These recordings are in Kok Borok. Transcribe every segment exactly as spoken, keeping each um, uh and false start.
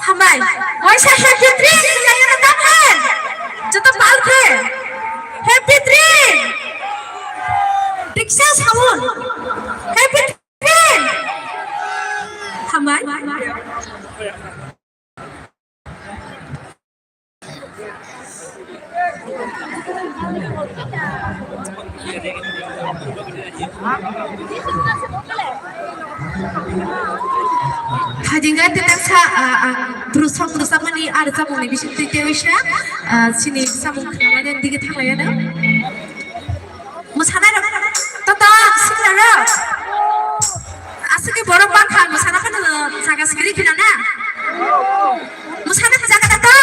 Hambai. Waisa happy trip, kaya na tap hai. Joto pal khe. Happy trip. Diksa saun. Happy trip. Hambai. Hajinga tetaksa, ah, ah, brusok brusakmani ar chamungni bisingtwi tewisa, ah, sini samung khlainani dige thanglaiyano. Mwsanairok, tata, siklarok. Aswkhe borok bangkha, mwsana phano jaga swkali phina na. Mwsana jaga tata.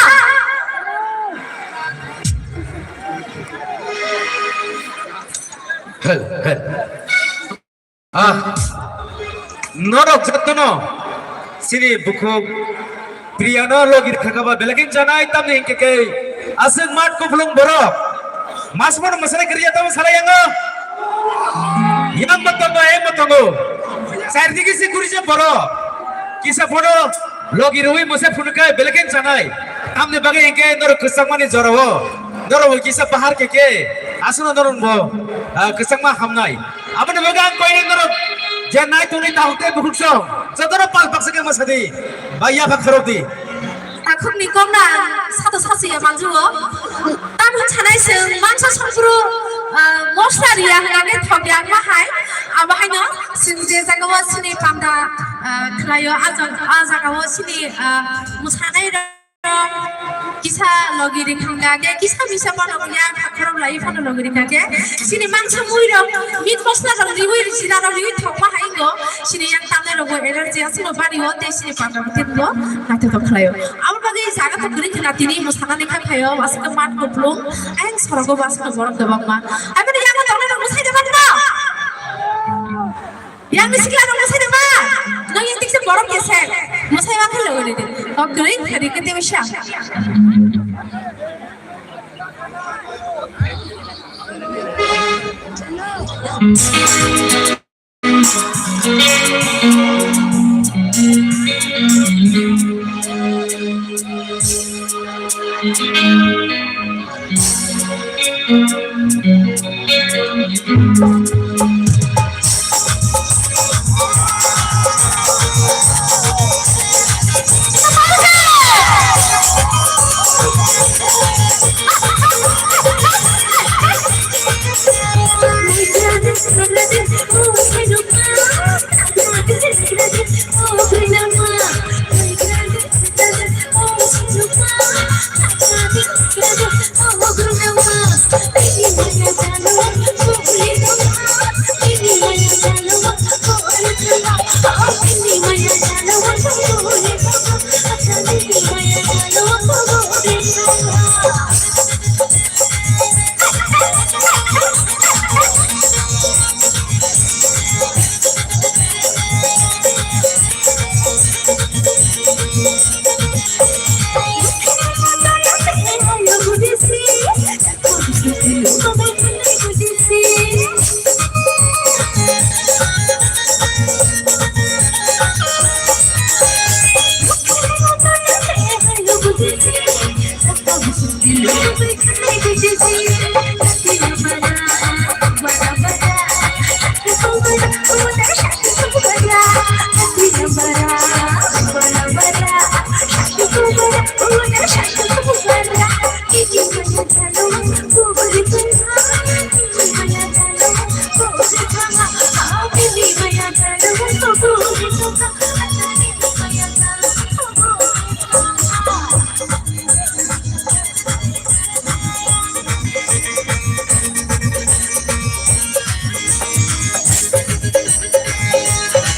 Hel, hel. Ah, norok jotono sini bukhuk Priyano logi rikha kha ba belai khe chanai, tamni hinkhe khe aswk mat kupulung borok. Mas bono mwsana kiriya tamo salai yango. Yang bo tongo, em bo tongo. Sair digi si kuri je borok. Kisa bono logi rwi mwsa phunu khe belai khe chanai. Tamni bagwi hinkhe norok kwchangmani jorao. Norok bo kisa bahar khe khe aswkno norok bo, ah, kwchangma hamnai. Aboni bagwi ang koinwi norok je nai tongni tahuk tei bukhuk song, jotono pal baksa khe mwsadi, ba yapha khorokdi. Takhukni kokno ang sato sachiya manjugo. Tamni sanai chwng mangsa songphuru, ah, mosla riya hwnna khe thok ya wngma hai. Abo haino chwng je jagao chini panda, ah, khlaio, a jag-, a jagao chini, ah, mwsanairok kisa logi rikha khe, kisa misa phano ya, khorok lai phano logi rikha khe. Chini mangsa mui rok, meat masala rok riwi, jila rok riwi thokma hai ngo. Chini yang tamnai rok bo allergy aswk bari o, tei chini panda bo tei bo naithotok khlai o. Abo bagwi jaga to kwrwi khna tini mwsana ni kha khaio, aswk mat kupulung, ayang sorogo bo aswk borok kwbangma. Aboni yang tongnai rok mwsai de bangma. Yang ni sikla rok mwsai de ba? Nang yang tikse borok kese. Mwsai ma khalo ni de. O kri kri kete wisa.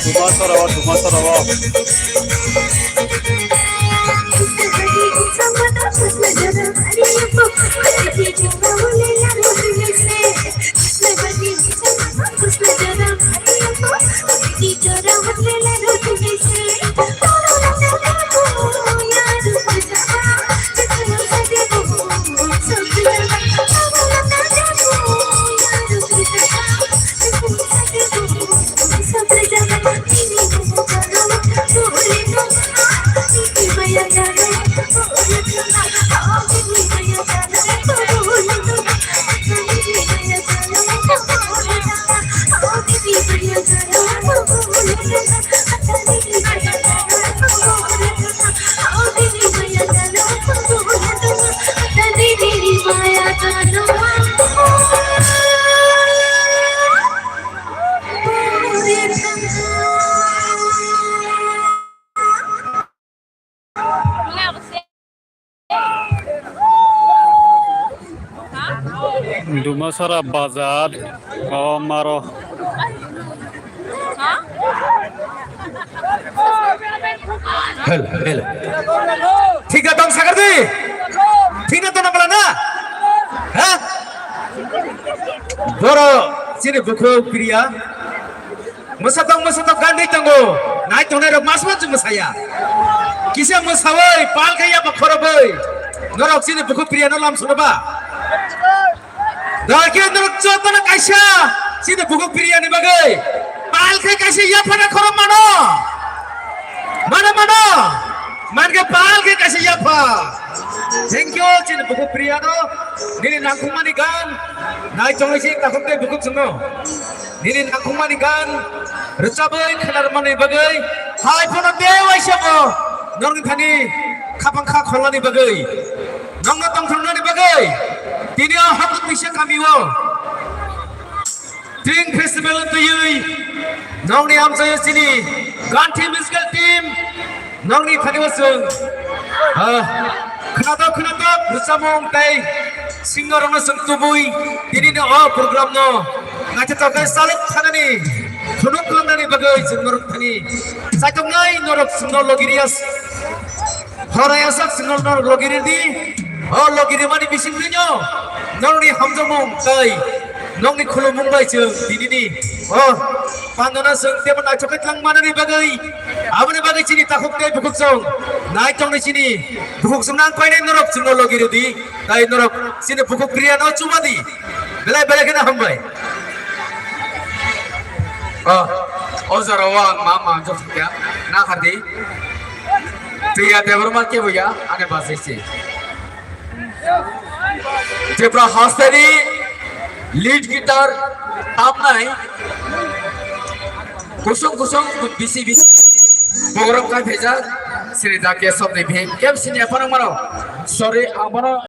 Tuma sarawa, tuma sarawa. Dumasara bazar o maro. Hel, hel. Thik da tong sagardi? Thik da tong nang na? Ha? Boro chini bukhuk Priya. Mwsatok mwsatok gandhi tongo. Nai tongnai rok mas mas mwsaya. Kisa mwsawi pal khe yaba khorobwi. Norok chini bukhuk Priya no lam suno ba. Dakhe norok jotono kaisa chini bukhuk Priya ni bagwi. Pal khe kaisa yaphana khorok mano. Mano mano. Mankhe pal khe kaisa yapha. Thank you chini bukhuk Priya no. Nini nangkukmani gan. Nai chongwi si takhuk tei bukhuk chwngno. Nini nangkukmani gan rwchabwi khwnarwmani bagwi hai phano tei waisa bo norokni thani khapang kha kholnani bagwi, nokno tongthoknani bagwi tini o Hamkuk Twisa kamio Tring Festival twiwi nokni amchaio chini Ganthi Musical Team. Nokni thani o chwng, ah, khwnatok khwnatok rwchapmung tei singer rokno chwng tubui tinini o program no naithotok khe chalok thanani phunuk khwlwmnani bagwi chwng norok thani chaitoknai norok chwngno logiriya s-, horai asak chwngno norok logiridi. O logirimani bisingtwino nokni hamjakmung tei nokni khulumung bai chwng tinini o pandana chwng tebo naithok khe tlang manani bagwi, aboni bagwi chini takhuk tei bukhuk chwng naithokni chini bukhuk chwng nang painai norok chwngno logi rwdi, tei norok chini bukhuk Priya no chubadi. Belai belai kheno hambai. O, o jorao ang ma ma jok ya, na khadi. Priya Debbarma kebo ya, ane basai se. Tripura hasteni lead guitar tamnai kusung kusung bisi bisi program kai phaijak Sri Jakia Sobni bihik keb sini aphano mano. Sorry, ang bono